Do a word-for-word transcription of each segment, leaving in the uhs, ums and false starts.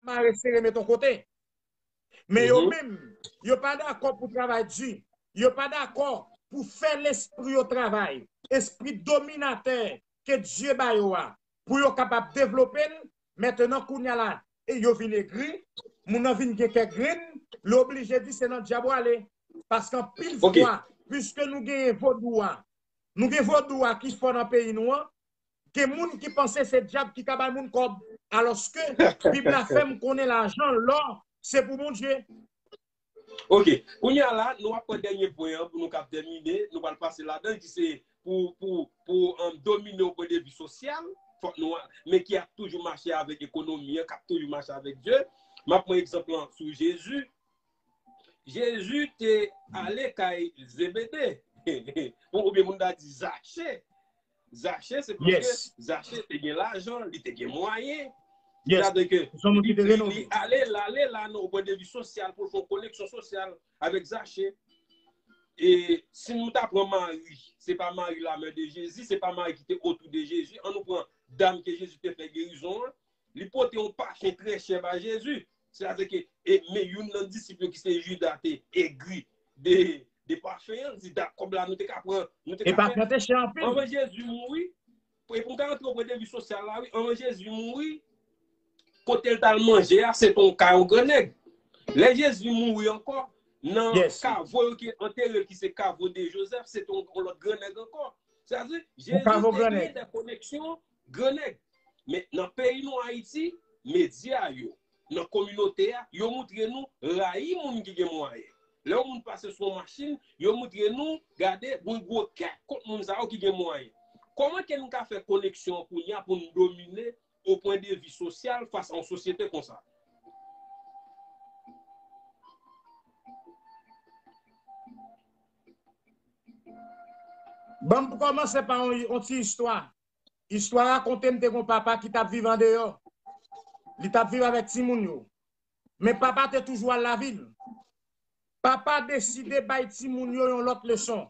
mare sere met yon kote. Men yo menm, yo pa dakò pou travay di. Yo pa dakò pou fè lespri yo travay. Espri dominatè ke Dye ba yo a, pou yo kapab devlope l, mentnan kounye a la, e yo vin egri, moun nan vin gen kè grenn, li oblije di se nan dyab w ale. Paske anpil fwa, piske nou genyen vodou a, nou gen vodou a ki fò nan peyi nou an, gen moun ki panse se dyab ki ka bay moun kòb. Alòske, Bib la fè m konnen lajan, lò, se pou Bondye. Ok. Kounye a la, nou ap pran dènye pwen an pou nou kab tèmine. Nou pral pase ladan ki se pou, pou, pou um, domine yon pwen de vi sosyal. Fòk nou, men ki ap toujou mache avèk ekonomi an, k ap toujou mache avèk Dye. M ap pran egzanp lan sou Jezi. Jezi te ale kay Zebede. Oubyen moun ta di Zache. Zache, se paske Zache te gen lajan, li te gen mwayen. Sa vle di ke li ale, l ale la nan yon pwen de vi sosyal pou l fè yon koneksyon sosyal avèk Zache. E si nou ta pran Mari, se pa Mari la mè de Jezi, se pa Mari ki te otou de Jezi. An nou pran dam ke Jezi te fè gerizon an, li pote yon pafen trè chè ba Jezi. Sètadi ke, e, men youn nan disip yo ki se Jida te egri de, de pafen an, li di, "Da, kòb la nou te ka pran, nou te ka fè." Anvan Jezi mouri, e pou m ka rantre nan pwen de vi sosyal la, wi, anvan Jezi mouri, kote l t al manje a, se te yon kay yon gran nèg. Lè Jezi mouri ankò, nan kavo yo ki antere l, ki se kavo de Jozèf, se te yon lòt gran nèg ankò. Sètadi, Jezi te gen de koneksyon gran nèg. Men nan peyi nou Ayiti, medya yo, nan kominote a, yo moutre nou rayi moun ki gen mwayen. Lè yon moun pase sou yon machin, yo moutre nou, gade, gon gwo kè kont moun sa yo ki gen mwayen. Kòman ke nou ka fè koneksyon an kounye a pou n domine o pwen de vi sosyal fas a yon sosyete konsa? Ban m kòmanse pa yon, yon ti istwa. Istwa rakonte m te gon papa ki t ap viv andeyò. Li t ap viv avèk timoun yo. Men papa te toujou al lavil. Papa deside bay timoun yo yon lòt leson.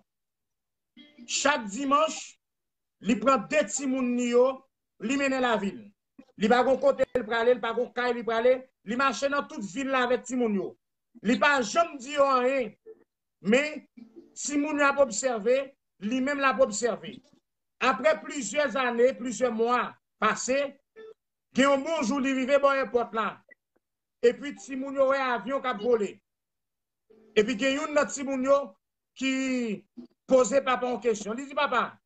Chak dimanch, li pran de timoun li yo, li mennen lavil. Li pa gon kote l prale, li pa gon kay li prale, li mache nan tout vil la avèk timoun yo. Li pa janm di yo anyen. Men, timoun yo ap obsève, li menm l ap obsève. Apre plizyè zane, plizyè mwa pase, gen yon bon jou li rive bò èpòt la. Epi timoun yo wè avyon k ap vole. Epi gen youn nan timoun yo ki poze papa yon kesyon. Li di, "Papa,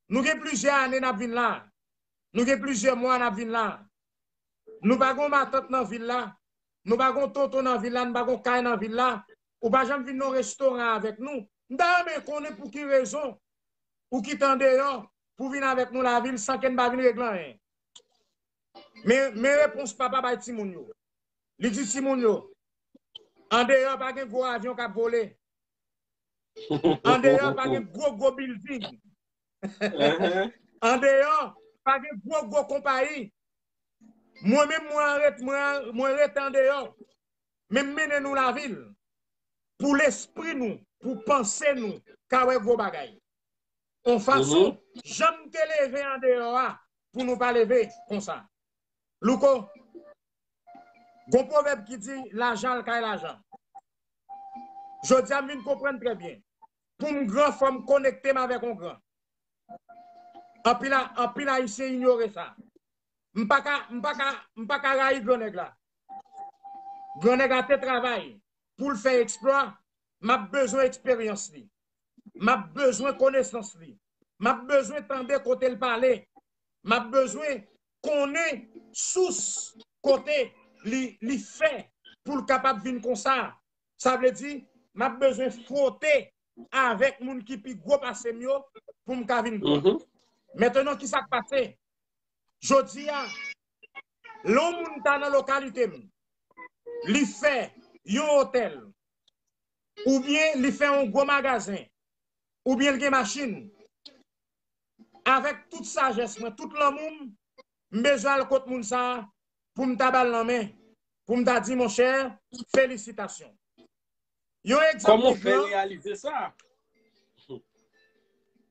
nou gen plizyè ane n ap vin la. Nou gen plizyè mwa n ap vin la. Nou pa gen yon matant nan vil la. Nou pa gen yon tonton nan vil la. Nou pa gen yon kay nan vil la. Ou pa janm vin nan restoran avèk nou. M ta renmen konnen pou ki rezon ou kite andeyò pou vin avèk nou lavil san ke n pa vin regle anyen." Men, men repons papa bay timoun yo. Li di timoun yo, "Andeyò pa gen gwo avyon k ap vole. Andeyò pa gen gwo, gwo bilding. Andeyò pa gen gwo, gwo konpayi. Mwen menm, mwen ret, mwen, mwen ret andeyò. Men m mennen nou lavil. Pou lespri nou, pou panse nou, ka wè gwo bagay." On fason, jan m te leve andeyò a, pou nou pa leve konsa. Louko, gon pwovèb ki di, "Lajan al kay lajan." Jodi a, m vin konprann trè byen. Pou m gran, fò m konekte m avèk on gran. Anpil a, anpil Ayisyen inyore sa. M pa ka, m pa ka, m pa ka rayi gran nèg la. Gran nèg la te travay pou l fè eksplwa, m ap bezwen eksperyans li. M ap bezwen konesans li. M ap bezwen tande kote l pale. M ap bezwen konnen sous kote li, li fè pou l kapab vin konsa. Sa vle di, m ap bezwen fwote avèk moun ki pi gwo pase m yo pou m ka vin gran. Mentnan, ki sa k pase? Jodi a, lè yon moun ta nan lokalite m, li fè yon otèl, oubyen li fè yon gwo magazen, oubyen l gen machin, avèk tout sajès mwen, tout lanmou m, m bezwen al kot moun sa a pou m ta ba l lanmen, pou m ta di, "Monchè, felisitasyon." Yon egzanp ki gran. Kòman w fè reyalize sa?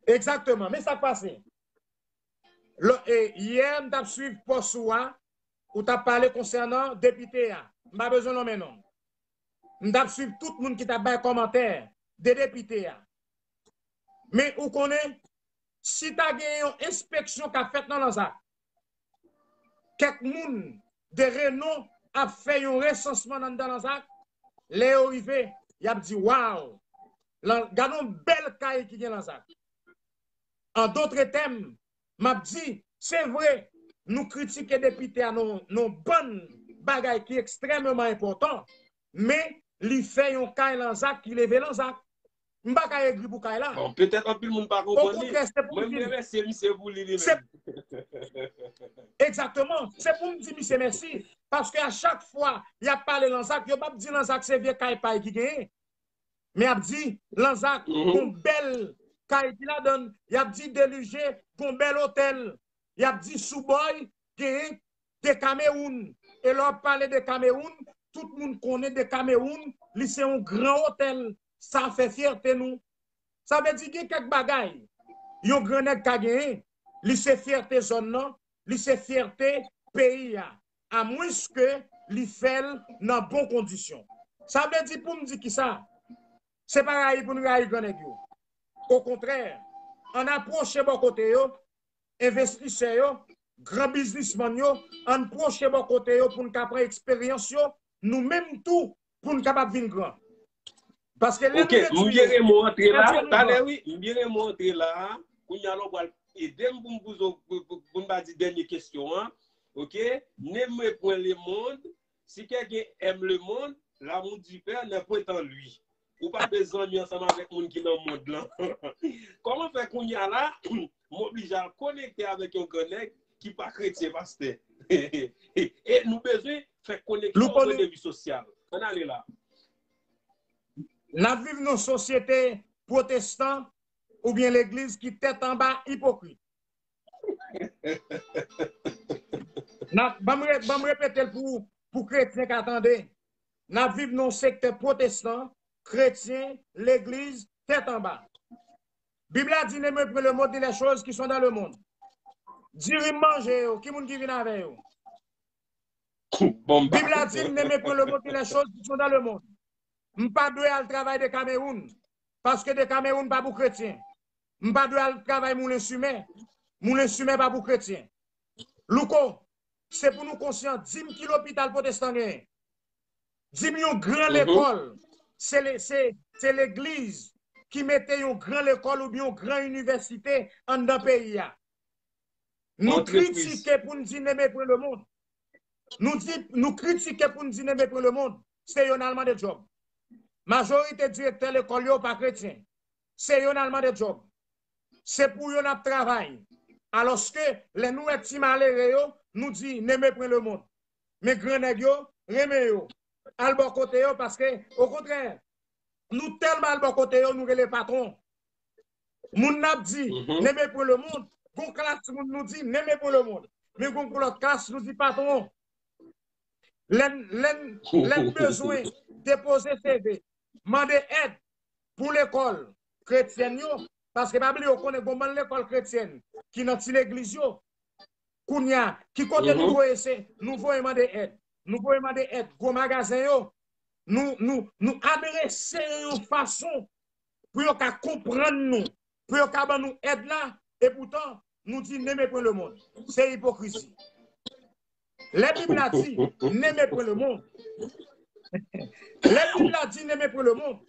Egzakteman. Men sa k pase. Lò, e, yè, m t ap swiv pòs ou a. ou t ap pale konsènan depite a. M pa bezwen nonmen non. M t ap swiv tout moun ki t ap bay kòmantè de depite a. Men ou konnen, si ta gen yon enspeksyon k ap fèt nan Lanzak, kèk moun de renon ap fè yon resansman anndan Lanzak, lè yo rive, y ap di, waw, lan- gade yon bèl kay ki gen Lanzak. An dotre tèm, m ap di, se vre, nou kritike depite a nan nan bann bagay ki ekstrèmeman enpòtan, men li fè yon kay Lanzak ki leve Lanzak. M pa ka egri pou kay la. Bon, petèt anpil moun pa konprann li. Mwen, m remèsye misye pou li li menm. Egzakteman. Se pou m di misye mèsi. Paske a chak fwa y ap pale Lanzak, yo p ap di Lanzak se vye kay pay ki genyen. Men y ap di Lanzak gon bèl kay ki ladan l. Y ap di Delije gon bèl otèl. Y ap di Soubòy genyen Dekamewoun. E lè w ap pale de Kamewoun, tout moun konnen Dekamewoun, li se yon gran otèl. Sa fè fyète nou. Sa vle di gen kèk bagay yon gran nèg ka genyen, li se fyète zòn nan, li se fyète peyi a, amwenske li fè l nan bon kondisyon. Sa vle di pou m di kisa? Se pa rayi pou n rayi gran nèg yo. Okontrè, ann apwoche bò kote yo, envestisè yo, gran biznismann yo, ann pwoche bò kote yo pou n ka pran eksperyans yo, nou menm tou, pou n kapab vin gran. Paske lè nou detwi yo, Raymond antre la, talè wi, m byen Raymond antre la, kounye a la w pral ede m pou m poze, pou m pa di dènye kesyon an, ok, ne me point le monde, si quelqu'un aime le monde, l'amour du père n'est point en lui. Ou pa bezwen zanmi ansanm avèk moun ki nan mond lan. Kòman fè kounye a la, m oblije al konekte avèk yon gran nèg ki pa kretyen, pastè? E nou bezwen fè koneksyon pwen de vi sosyal. Ann ale la. N ap viv nan sosyete pwotestan oubyen legliz ki tèt anba ipokrit. Ban m repete l pou, pou kretyen ka tande. N ap viv nan yon sektè pwotestan, kretyen, legliz, tèt anba. Bib la di, ne mépris le monde ni les choses qui sont dans le monde. Diri m manje yo, ki moun ki vin avè yo? Bib la di, ne mépris le monde ni les choses qui sont dans le monde. M pa dwe al travay de Kamewoun, paske de Kamewoun pa pou kretyen. M pa dwe al travay moulen simen. Moulen simen pa pou kretyen. Louko, se pou nou konsyan, di m ki lopital pwotestan genyen. Di m yon gran lekòl, se le- se se legliz ki mete yon gran lekòl oubyen yon gran inivèsite anndan peyi a. Nou kritike pou n di ne mépris le monde. Nou di, nou kritike pou n di ne mépris le monde. Se yo n al mande djòb. Majorite direktè lekòl yo pa kretyen. Se yo n al mande djòb. Se pou yo n ap travay. Alòske, lè nou wè ti malere yo, nou di ne mépris le monde. Men gran nèg yo, renmen yo. Al bò kote yo, paske, okontrè, nou tèlman al bò kote yo, nou rele patwon. Moun n ap di, ne mépris le monde, gon klas moun nou di, ne mépris le monde. Men gon lòt klas nou di patwon. Lè n lè n lè n bezwen depoze C V, mande èd pou lekòl kretyèn yo, paske pa bliye, ou konnen gon bann lekòl kretyèn ki nan ti legliz yo. Kounye a, ki kote nou voye se, nou voye mande èd. Nou voye mande èd gwo magazen yo. Nou, nou, nou adrese yo yon fason pou yo ka konprann nou, pou yo ka ban nou èd la, epoutan, nou di ne mépris le monde. Se ipokrizi. Lè Bib la di, ne mépris le monde. Lè Bib la di, ne mépris le monde.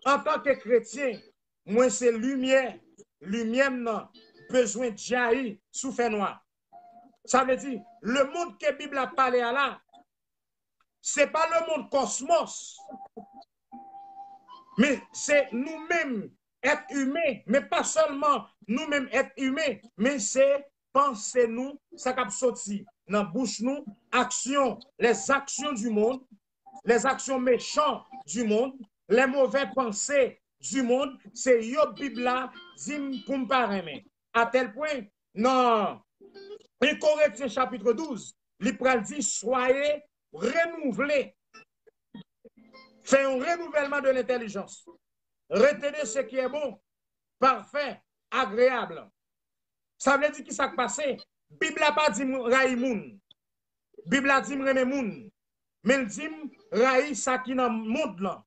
Antanke kretyen, mwen se limyè, limyè m nan bezwen djayi sou fènwa. Sa vle di, le monde ke Bib la pale a la, se pa le monde kòsmòs, men se nou menm, èt imen, men pa sèlman nou menm èt imen, men se panse nou, sa k ap soti nan bouch nou, aksyon, les actions du monde, les actions méchantes du monde, les mauvaises pensées du monde, se yo Bib la di m pou m pa renmen. A tèl pwen, nan en Korentyen chapit douz, li pral di, soyez renouvelés. Fè yon renouvèlman de lentèlijans. Retenez ce qui est bon, parfait, agréable. Sa vle di ki sa k pase? Bib la pa di rayi moun. Bib la di m renmen moun, men l di m rayi sa ki nan mond lan.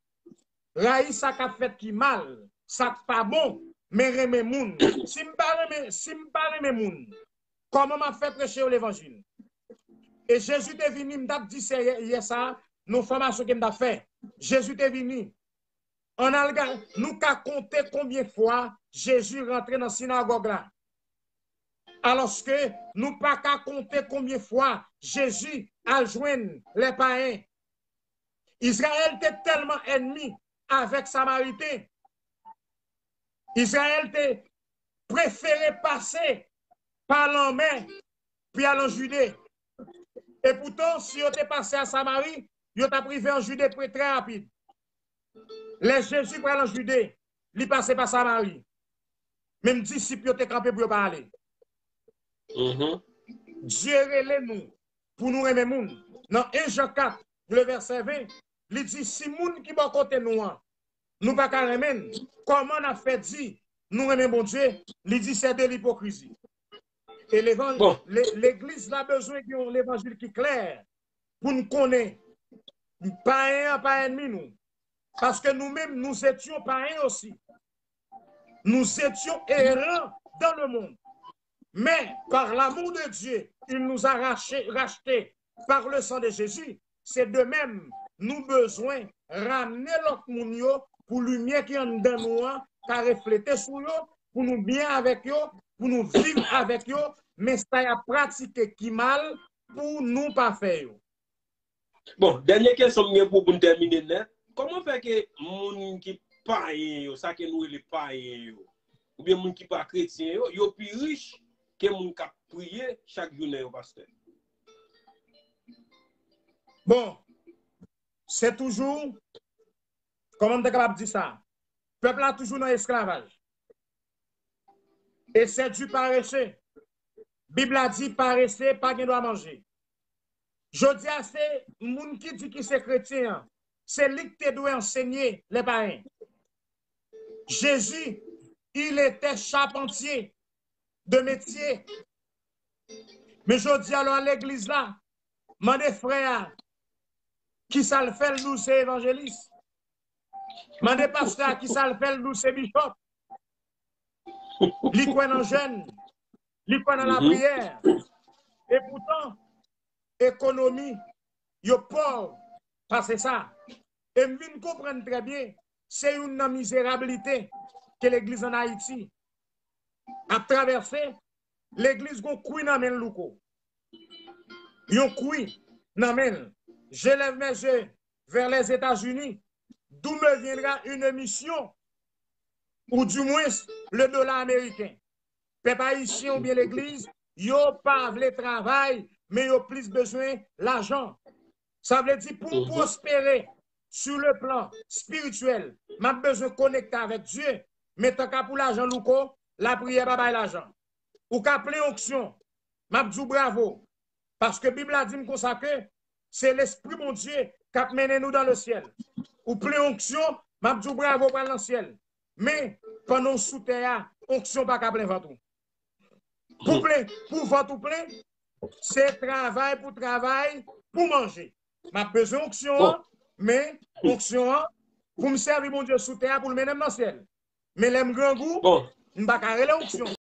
Rayi sa k ap fèt ki mal, sa k pa bon, men renmen moun. Si m pa renmen, si m pa renmen moun, kòman m ap fè preche yo levanjil? E Jezi te vini, m t ap di sèyè yè sa a, nan fòmasyon ke m t ap fè. Jezi te vini. Ann al ga-, nou ka konte konbyen fwa Jezi rantre nan sinagòg la. Alòske nou pa ka konte konbyen fwa Jezi al jwenn lè payen. Izrayèl te tèlman ènmi avèk Samariten. Izrayèl te prefere pase pa lanmè pou y al an Jide. Epoutan, si yo te pase a Samari, yo t ap rive an Jide pre, trè rapid. Lè Jezi pral an Jide, li pase pa Samari. Menm disip yo te kanpe pou yo pa ale. Dye rele nou pou nou renmen moun. Nan en Jan kat, le vèsè ven, li di, si moun ki bò kote nou an, nou pa ka renmen l, kòman n ap fè di nou renmen Bondye? Li di, c'est de l'hypocrisie. E levan-, le-, legliz la bezwen gen yon levanjil ki klè pou n konnen payen an pa ènmi nou. Paske nou menm, nous étions païens aussi. Nous étions errants dans le monde. Mais par l'amour de Dieu, il nous a rachetés, rachetés par le sang de Jésus. Se de menm, nou bezwen ramne lòt moun yo pou limyè ki anndan nou an ka reflete sou yo, pou nou byen avèk yo, pou nou viv avèk yo, men sa y ap pratike ki mal, pou nou pa fè yo. Bon, dènye kesyon m gen pou, pou n tèmine nèt. Kòman fè ke moun ki payen yo, sa ke nou rele payen yo, oubyen moun ki pa kretyen yo, yo pi rich ke moun k ap priye chak jounen yo, pastè? Bon, se toujou, kòman m ta kapab di sa? Pèp la toujou nan esklavaj. Et c'est du paresseux. Bib la di parese pa gen dwa manje. Jodi a, se moun ki di ki se kretyen an, se li k te dwe ansenye lè payen. Jezi, il était charpentier de métier. Men jodi a, lè w al legliz la, mande frè a kisa l fè, l di w se evanjelis. Mande pastè a kisa l fè, l di w se bishop. Li kwè nan jèn, li kwè nan lapriyè. Epoutan, ekonomi yo pòv pase sa. E m vin konprann trè byen, se youn nan mizerablite ke legliz ann Ayiti ap travèse. Legliz gon kwi nan men l, Louko. Yon kwi nan men l. Je lève mes yeux vers les États-Unis, d'où me viendra une mission, ou du moins le dollar américain. Pèp ayisyen oubyen legliz, yo pa vle travay, men yo plis bezwen lajan. Sa vle di pou m pwospere sur le plan spirituel, m ap bezwen konekte avèk Dye. Men tanka pou lajan, Louko, lapriyè pa bay lajan. Ou ka plen onksyon, m ap di w bravo. Paske Bib la di m konsa ke se Lespri Bondye k ap mennen nou dans le ciel. Ou plen onksyon, m ap di w bravo, w pral nan syèl. Men, pandan w sou tè a, onksyon pa ka plen vant ou. Pou plen, pou vant ou plen, se travay pou travay, pou manje. M ap bezwen onksyon an, men onksyon an, pou m sèvi Bondye sou tè a, pou l mennen m nan syèl. Men lè m grangou, m pa ka rele onksyon.